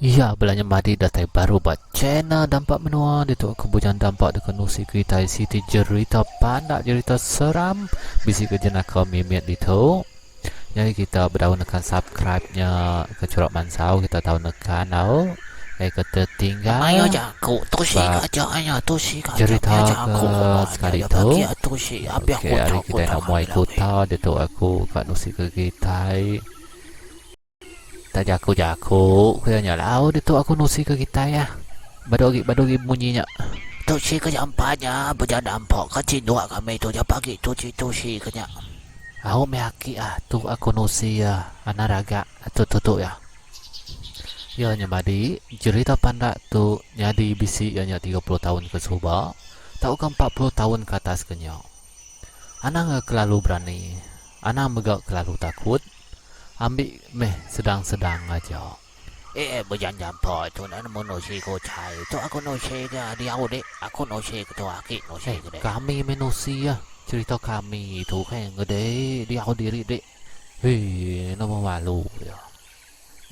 Iya bela nya madi datai baru ba channel Dampak Menua ditu aku Bujang Dampak deka nusi kitai siti jerita pandak jerita seram bisi ke jenaka mimit ditu. Nyadi kita bedau nekan subscribe nya ke churak mansau kita tau nekan au ngagai ke tertinggal Mayuh jaku tusi ba aja nya tusi aja jerita mayuh ke jaku sekali nya tu. bagi tusi abih Okey aku ari tau kitai ku nemuai kuta ditu aku ka nusi ke kitai. Tak jaku-jaku ku iya nya lau ditu aku nusi ke kitai ah. Badu agi badu agi munyi nya. Tusi ke jampat nya bejan ampa ka tinduk kami tu japa agi tusi tusi ke nya. Au meh aki ah tu aku nusi ah anak ragak tu tu tu iya. Iya nya madi jerita pandak tu nyadi bisi iya nya 30 taun ke suba tauka 40 taun ke atas ke nya. Anang kelalu berani anang mega kelalu takut. Ambi meh sedang-sedang aja. Eh bejan jampa tu enda nemu nusi ke utai tu aku nusi ke diau dik aku nusi ke tu aki nusi Eh ke dik. kami meh nusi ah cerita kami tu kan ngedei diau diri dik hei nama malu iya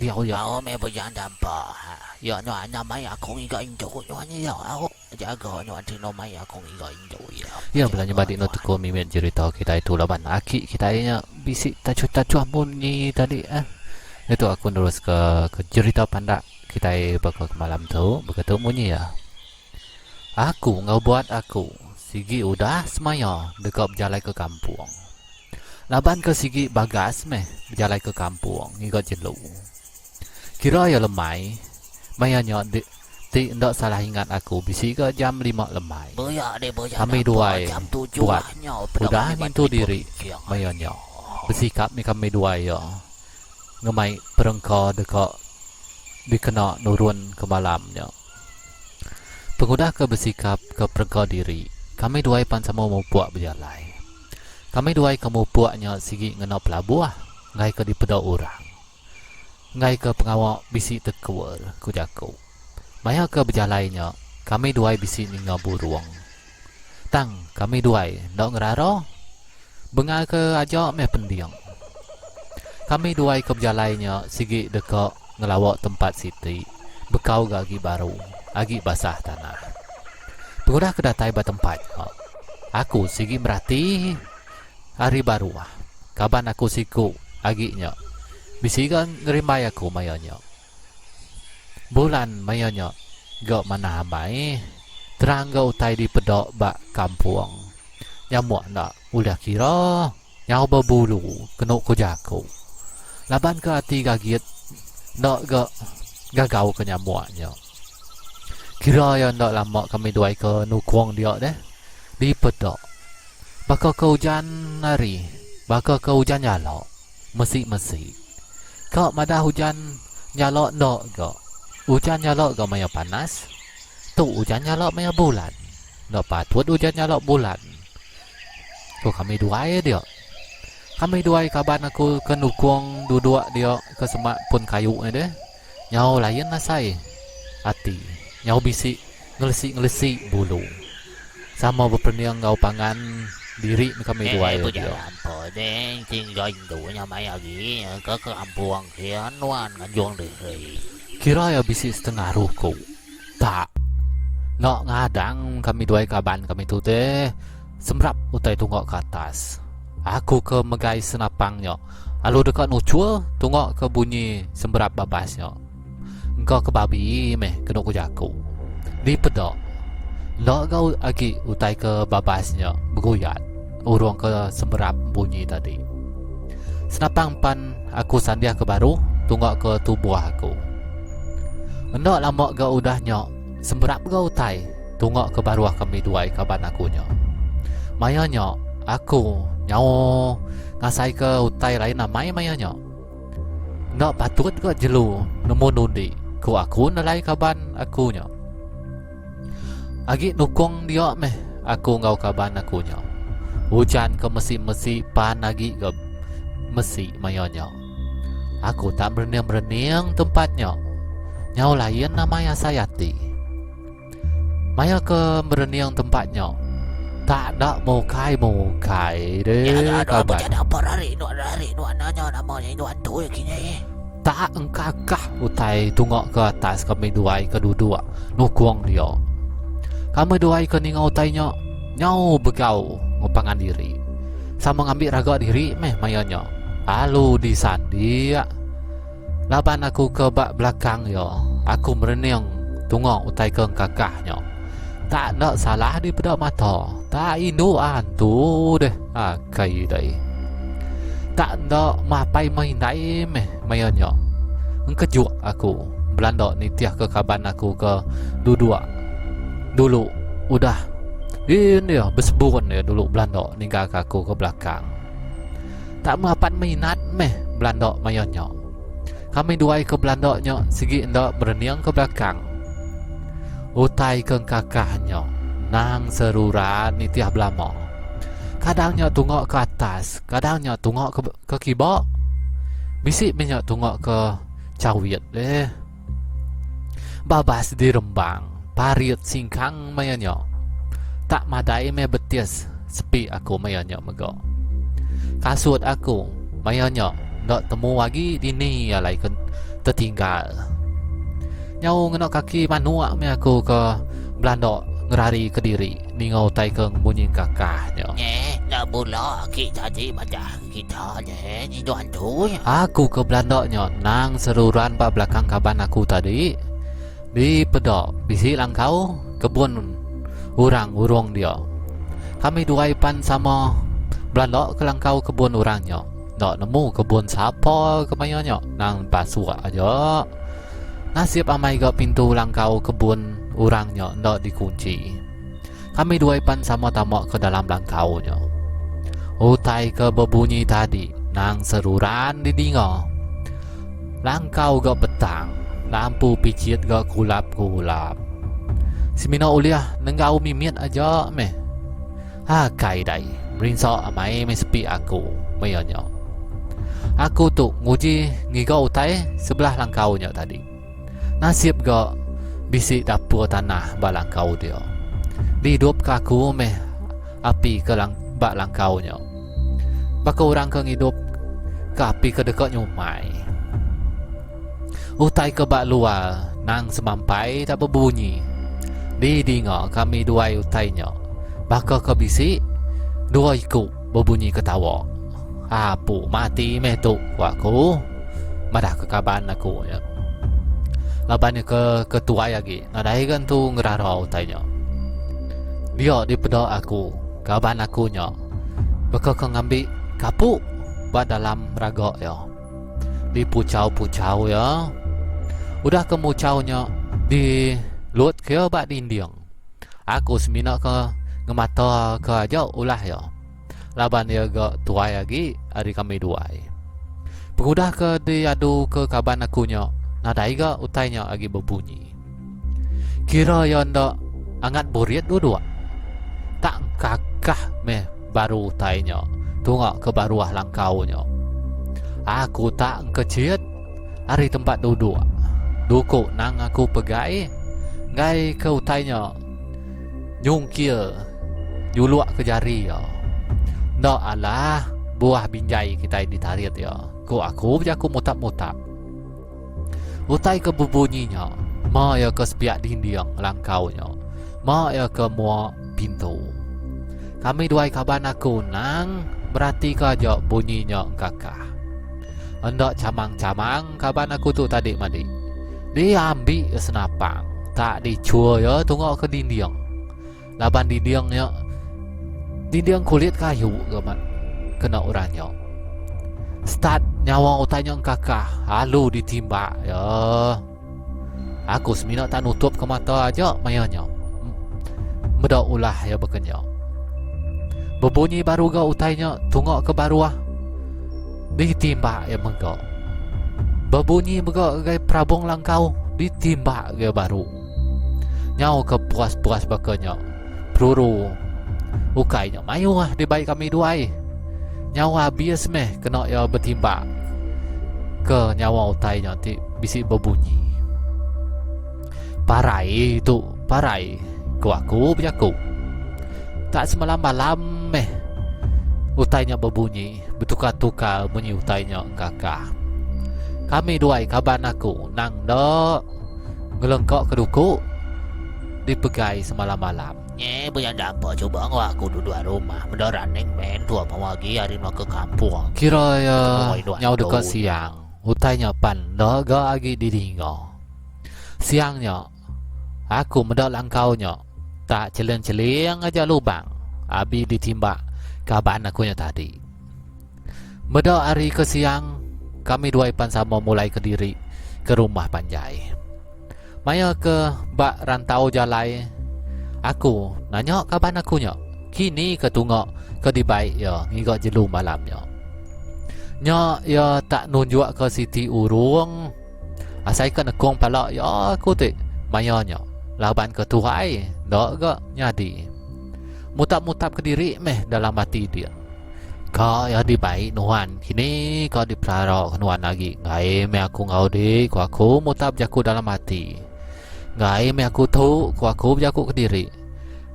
diau iya. Au meh bejan jampa iya nya nya mai aku ngiga indu nya iya au. Jaga nyuan ti eno mai aku ngiga indu iya. Iya bala nyebah dino teko mimit jerita kitai tu laban aki kitai nya bisi tachuh-tachuh munyi tadi eh. Ditu aku nerus ke ke jerita pandak kitai baka ke malam tu baka tu munyi iya. Aku enggau buat aku sigi udah semaya deka bejalai ke kampung. Laban ke sigi bagas meh bejalai ke kampung ngiga jelu. Kira iya lemai, maya nya ti enda salah ingat aku bisi ga jam lima lemai. Kami duai buat udah ngintu diri maya nya. Besikap mih kami duai iya ngemai perengka deka dikena nurun ke malam nya. Pengudah ke besikap ke perengka diri, kami duai pan sama mupuk bejalai. Kami duai ke mupuk nya sigi ngena pelabuh enggai ke dipeda orang. Enggai ke pengawa bisi tekur, ku jaku. Maya ke bejalai nya, kami duai bisi ninga burung. Tang, kami duai enda ngerara. Bengal ke aja meh pending. Kami duai ke bejalai nya sigi deka ngelawa tempat siti bekau ga agi baru, agi basah tanah. Pengudah ke datai ba tempat nya, aku sigi merati Ari baruh, kaban aku siku agi nya bisi ga ngerimbai aku maya nya. Bulan maya nya ga manah amai, terang ga utai dipeda ba kampung. Nyamuk enda ulih kira nyau bebulu kenu ku jaku. Laban ke ati gagit enda ga gagau ke nyamuk nya. Kira iya enda lama kami duai ke nukung dia deh dipeda. Baka ke ujan hari, baka ke ujan nyala, mesi-mesi. Ka madah ujan nyala enda ga. Ujan nyala ga maya panas. Tu ujan nyala maya bulan. Enda patut ujan nyala bulan. Ku kami duai dia. Kami duai kaban aku ke nukung duduk dia ke semak pun kayu nya deh. Nyau lain asai ati. Nyau bisi ngelesi-ngelesi bulu. Sama bepening enggau pangan diri meh kami Eh duai bujang dia. lampu deh tinggal indu nya mai agi ke kampung kian nuan nganjung diri. Kira iya bisi setengah ruku. Tak. Enda ngadang kami duai kaban kami tu deh semerap utai tunga ke atas. Aku ke megai senapang nya lalu deka nuchul tunga ke bunyi semerap babas nya. Engka ke babi meh kenu ku jaku. Dipeda enda ga agi utai ke babas nya beguyat urung ke semerap bunyi tadi. Senapang pan aku sandih ke baru tunga ke tubuh aku. Enda lama ga udah nya semerap ga utai tunga ke baruh kami duai kaban aku nya. Maya nya aku nyau ngasaika utai lain amai maya nya. Enda patut ga jelu nemu nundi, ku aku nelai kaban aku nya. Agi nukung dia meh aku enggau kaban aku nya. Ujan ke mesi-mesi pan agi ga mesi maya nya. Aku tak merening-merening tempat nya. Nyau lain amai asai ati. Maya ke merening tempat nya, tak enda mukai-mukai deh kaban. Tak engkakah utai tunga ke atas kami duai ke duduk nukung dia. Kami duai ke ninga utai nya nyau begau enggau pangan diri. Sama ngambi raga diri meh maya nya. Alu disandik. Laban aku ke ba belakang iya, aku merening tunga utai ke engkakah nya. Tak enda salah dipeda mata, tak indu antu deh akai dai. Tak enda mapai meh indai meh maya nya. Engkejuk aku belanda nitihka kaban aku ke duduk dulu udah din iya besebun iya dulu belanda ninggalka aku ke belakang. Tak merapat minat meh belanda maya nya. Kami duai ke belanda nya sigi enda merening ke belakang. Utai ke engkakah nya nang seruran nitih belama. Kadang nya tunga ke atas, kadang nya tunga ke, ke kiba. Bisi meh nya tunga ke chawit deh. Babas dirembang, parit singkang maya nya. Tak madai meh betis sepi aku maya nya mega. Kasut aku maya nya enda temu agi dini alai ke tetinggal. Nyau ngena kaki manuk meh aku ke belanda ngerari kediri ninga utai ke munyi kakah nya. Nyeh, enda bula agi tadi madah. Kita nya ngindu antu nya. Aku ke belanda nya nang seruran ba belakang kaban aku tadi. Di peda bisi langkau kebun orang urung dia. Kami duai pan sama belanda ke langkau kebun orang nya. Enda nemu kebun sapa ke maya nya nang pasuk aja. Nasib amai ga pintu langkau kebun orang nya enda dikunchi. Kami duai pan sama tama ke dalam langkau nya. Utai ke bebunyi tadi nang seruran didinga. Langkau ga petang, lampu pichit ga kulap-kulap. Semina ulih nenggau mimit aja meh. Akai dai, merinsa amai meh sepi aku maya nya. Aku tu nguji ngiga utai sebelah langkau nya tadi. Nasib ga bisi dapur tanah ba langkau dia. Diidup ka aku meh api ke lang ba langkau nya. Baka orang ke ngidup ka api ke deka nyumai. Utai ke ba luar nang semampai tak bebunyi. Didinga kami duai utai nya baka ke bisi dua iku bebunyi ketawa. Apu mati meh tu ku aku. Madah ke kaban aku nya. Laban iya ke ke tuai agi nadai ga entu ngerara utai nya. Dia dipeda aku kaban aku nya baka ke ngambi kapu ba dalam raga iya. Dipuchau-puchau iya. Udah ke muchau nya dilut ke iya ba dinding. Aku semina ke ngemata ke aja ulah iya. Laban iya ga tuai agi ari kami duai. Pengudah ke diadu ke kaban aku nya, nadai ga utai nya agi bebunyi. Kira iya enda angat burit duduk. Tak engkakah meh baru utai nya tunga ke baruh langkau nya. Aku tak engkechit ari tempat duduk. Duku nang aku pegai enggai ke utai nya. Nyungkil nyuluk ke jari iya. Enda alah buah binjai kitai ditarit iya, ku aku bejaku mutap-mutap. Utai ke bebunyi nya ma iya ke sepiak dinding langkau nya, ma iya ke mua pintu. Kami duai kaban aku nang beratika aja bunyi nya engkakah. Enda chamang-chamang kaban aku tu tadi madi. Diambi ke senapang tak dichur iya tunga ke dinding. Laban dinding nya dinding kulit kayu ke kena orang nya. Start nyawa utai nya engkakah alu ditimbak iya. Aku semina tak nutup ke mata aja maya nya. Meda ulah iya baka nya. Bebunyi baru ga utai nya tunga ke baruh. Ditimbak iya mega. Bebunyi mega ngagai perabung langkau ditimbak iya baru. Nyau ke puas-puas baka nya. Peluru ukai nya mayuh dibai kami duai. Nyau abis meh kena iya betimbak ke nyawa utai nya ti bisi bebunyi. Parai tu, parai, ku aku bejaku. Tak semalam-malam meh utai nya bebunyi. Betukar-tukar munyi utai nya engkakah. Kami duai kaban aku nang enda ngelengka ke duku dipegai semalam-malam. Nyi bejang dampa cuba enggau aku duduk rumah meda running man tua mawa agi ari menua ke kampung. Kira iya nyau deka siang, utai nya pan enda ga agi didinga. Siang nya, aku meda langkau nya tak cheling-cheling aja lubang abi ditimbak kaban aku nya tadi. Meda hari ke siang, kami duai pan sama mulai kediri ke rumah panjai. Maya ke ba rantau jalai, aku nanya kaban aku nya kini ke tunga ke dibai iya ngiga jelu malam nya. Nya iya tak nunjukka siti urung asai ke nekung pala iya aku ti maya nya laban ke tuai enda ga nyadi. Mutap-mutap kediri meh dalam ati dia. Ka iya dibai nuan kini ka dipelara ke nuan agi enggai meh aku enggau di ku aku mutap jaku dalam ati. Enggai meh aku tu ku aku bejaku kediri.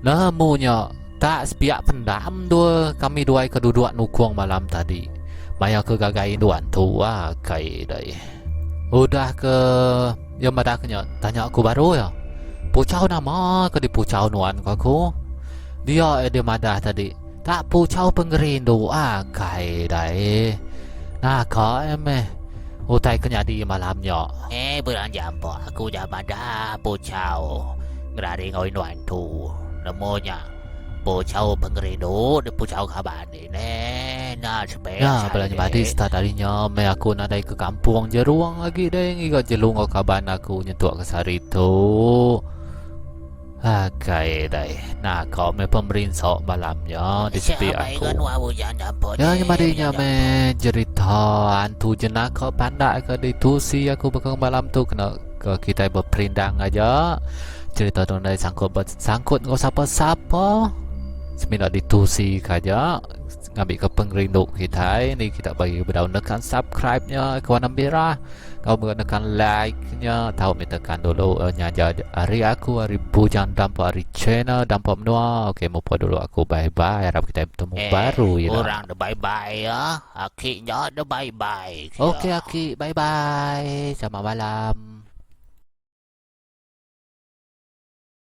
Nemu nya tak sepiak pendam dua kami duai ke duduk nukung malam tadi maya ke gagai indu antu akai dai. Udah ke iya madah ke nya tanya aku baru iya. Puchau nama ke dipuchau nuan ku aku. Dia iya madah tadi. Tak puchau pengerindu akai dai. Naka iya meh utai ke nyadi malam nya. Eh berang jampa aku udah madah puchau ngerari enggau indu antu. Nemu nya puchau pengerindu dipuchau kaban ni neh enda sepek Nya bala nyemadi start ari nya meh aku nadai ke kampung jerung agi deh ngiga jelu enggau kaban aku nyentuk ke sehari tu. Akai dai, naka meh pemerinsa malam nya disepi aku. Ya nyemadi nya meh jerita antu jenaka pandak ke ditusi aku baka malam tu kena ke kitai beperindang aja. Cerita tu ndai sangkut sangkut enggau sapa-sapa. Semina ditusi ke aja. Ngambika pengerindu kitai ni kita bagi bedau nekan subscribe nya kawan ambira enggau mega nekan like nya tau meh tekan dulu nya aja ari aku ari Bujang Dampa ari channel Dampa Menua okey mupuk dulu aku bye bye arap kitai betemu Eh, baru ila. orang da bye bye ya. Aki nya da bye bye. Okey aki bye bye selamat malam.